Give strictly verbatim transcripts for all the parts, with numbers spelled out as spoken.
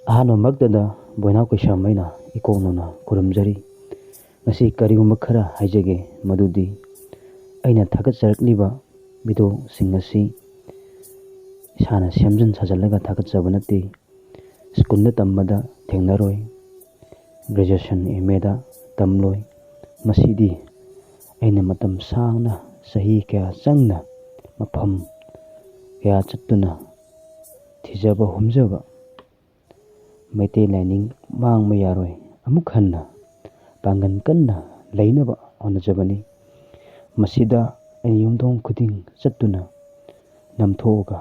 ꯑꯍꯥꯟꯕꯃꯛꯇꯗ ꯕꯣꯏꯅꯥꯎ ꯀꯩꯁꯥꯝ ꯑꯩꯅ ꯏꯀꯣꯛ ꯅꯧꯅ ꯈꯨꯔꯨꯝꯖꯔꯤ꯫ ꯉꯁꯤ ꯀꯔꯤꯒꯨꯝꯕ ꯈꯔ ꯍꯥꯏꯖꯒꯦ, ꯃꯗꯨꯗꯤ ꯑꯩꯅ ꯊꯥꯒꯠꯆꯔꯛꯂꯤꯕ ꯚꯤꯗꯤꯑꯣꯁꯤꯡ ꯑꯁꯤ ꯏꯁꯥꯅ ꯁꯦꯝꯖꯤꯟ ꯁꯥꯖꯤꯜꯂꯒ ꯊꯥꯒꯠꯆꯕ ꯅꯠꯇꯦ꯫ ꯁ꯭ꯀꯨꯜꯗ ꯇꯝꯕꯗ ꯊꯦꯡꯅꯔꯣꯏ, ꯒ꯭ꯔꯦꯖꯨꯑꯦꯁꯟ ꯑꯦꯝ ꯑꯦꯗ ꯇꯝꯂꯣꯏ꯫ ꯃꯁꯤꯗꯤ ꯑꯩꯅ ꯃꯇꯝ ꯁꯥꯡꯅ, ꯆꯍꯤ ꯀꯌꯥ ꯆꯪꯅ, ꯃꯐꯝ ꯀꯌꯥ ꯆꯠꯇꯨꯅ ꯊꯤꯖꯕ ꯍꯨꯝꯖꯕ ꯃꯩꯇꯩ ꯂꯥꯏꯅꯤꯡ ꯃꯥꯡꯕ ꯌꯥꯔꯣꯏ꯫ ꯑꯃꯨꯛ ꯍꯟꯅ ꯄꯥꯡꯒꯜ ꯀꯟꯅ ꯂꯩꯅꯕ ꯍꯣꯠꯅꯖꯕꯅꯤ꯫ ꯃꯁꯤꯗ ꯑꯩ ꯌꯨꯝꯊꯣꯡ ꯈꯨꯗꯤꯡ ꯆꯠꯇꯨꯅ ꯅꯝꯊꯣꯛꯑꯒ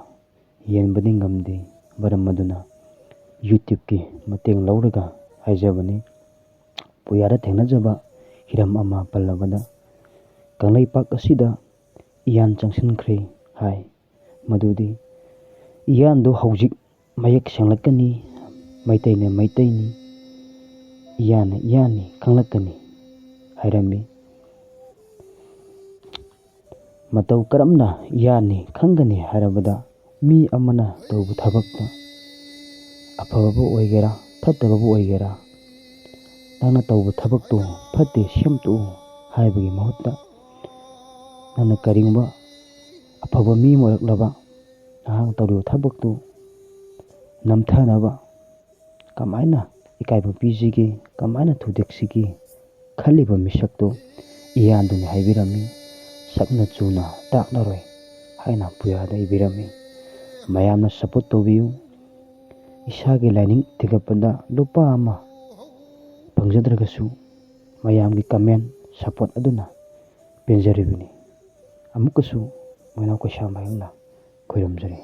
ꯌꯦꯟꯕꯗꯤ ꯉꯝꯗꯦ꯫ ꯃꯔꯝ ꯑꯗꯨꯅ YouTubeꯀꯤ ꯃꯇꯦꯡ ꯂꯧꯔꯒ ꯍꯥꯏꯖꯕꯅꯤ꯫ ꯄꯨꯌꯥꯗ ꯊꯦꯡꯅꯖꯕ ꯍꯤꯔꯝ ꯑꯃ ꯄꯜꯂꯕꯗ, ꯀꯪꯂꯩꯄꯥꯛ ꯑꯁꯤꯗ ꯏꯌꯥꯟ ꯆꯪꯁꯤꯟꯈ꯭ꯔꯦ ꯍꯥꯏ꯫ ꯃꯗꯨꯗꯤ ꯏꯌꯥꯟꯗꯨ ꯍꯧꯖꯤꯛ ꯃꯌꯦꯛ ꯁꯦꯡꯂꯛꯀꯅꯤ, ꯃꯩꯇꯩꯅ ꯃꯩꯇꯩꯅꯤ, ꯏꯌꯥꯟꯅ ꯏꯌꯥꯟꯅꯤ ꯈꯪꯂꯛꯀꯅꯤ ꯍꯥꯏꯔꯝꯃꯤ꯫ ꯃꯇꯧ ꯀꯔꯝꯅ ꯏꯌꯥꯟꯅꯤ ꯈꯪꯒꯅꯤ ꯍꯥꯏꯔꯕꯗ, ꯃꯤ ꯑꯃꯅ ꯇꯧꯕ ꯊꯕꯛꯇ, ꯑꯐꯕꯕꯨ ꯑꯣꯏꯒꯦꯔꯥ ꯐꯠꯇꯕꯕꯨ ꯑꯣꯏꯒꯦꯔꯥ, ꯅꯪꯅ ꯇꯧꯕ ꯊꯕꯛꯇꯨ ꯐꯠꯇꯦ ꯁꯦꯝꯗꯣꯛꯎ ꯍꯥꯏꯕꯒꯤ ꯃꯍꯨꯠꯇ, ꯅꯪꯅ ꯀꯔꯤꯒꯨꯝꯕ ꯑꯐꯕ ꯃꯤ ꯑꯃ ꯑꯣꯏꯔꯛꯂꯕ, ꯅꯍꯥꯛꯅ ꯇꯧꯔꯤꯕ ꯊꯕꯛꯇꯨ ꯅꯝꯊꯅꯕ ꯀꯃꯥꯏꯅ ꯏꯀꯥꯏꯕ ꯄꯤꯁꯤꯒꯦ, ꯀꯃꯥꯏꯅ ꯊꯨꯗꯦꯛꯁꯤꯒꯦ ꯈꯜꯂꯤꯕ ꯃꯤꯁꯛꯇꯨ ꯏꯌꯥꯟꯗꯨꯅꯤ ꯍꯥꯏꯕꯤꯔꯝꯃꯤ꯫ ꯁꯛꯅ ꯆꯨꯅ ꯇꯥꯛꯂꯔꯣꯏ ꯍꯥꯏꯅ ꯄꯨꯌꯥꯗ ꯏꯕꯤꯔꯝꯃꯤ꯫ ꯃꯌꯥꯝꯅ ꯁꯞꯄꯣꯔꯠ ꯇꯧꯕꯤꯌꯨ꯫ ꯏꯁꯥꯒꯤ ꯂꯥꯏꯅꯤꯡ ꯊꯤꯒꯠꯄꯗ ꯂꯨꯄꯥ ꯑꯃ ꯐꯪꯖꯗ꯭ꯔꯒꯁꯨ, ꯃꯌꯥꯝꯒꯤ ꯀꯃꯦꯟ ꯁꯞꯄꯣꯔꯠ ꯑꯗꯨꯅ ꯄꯦꯟꯖꯔꯤꯕꯅꯤ꯫ ꯑꯃꯨꯛꯀꯁꯨ ꯃꯣꯏꯅꯥꯎ ꯀꯩꯁꯥꯝ ꯃꯥꯌꯣꯛꯅ ꯈꯣꯏꯔꯝꯖꯔꯤ꯫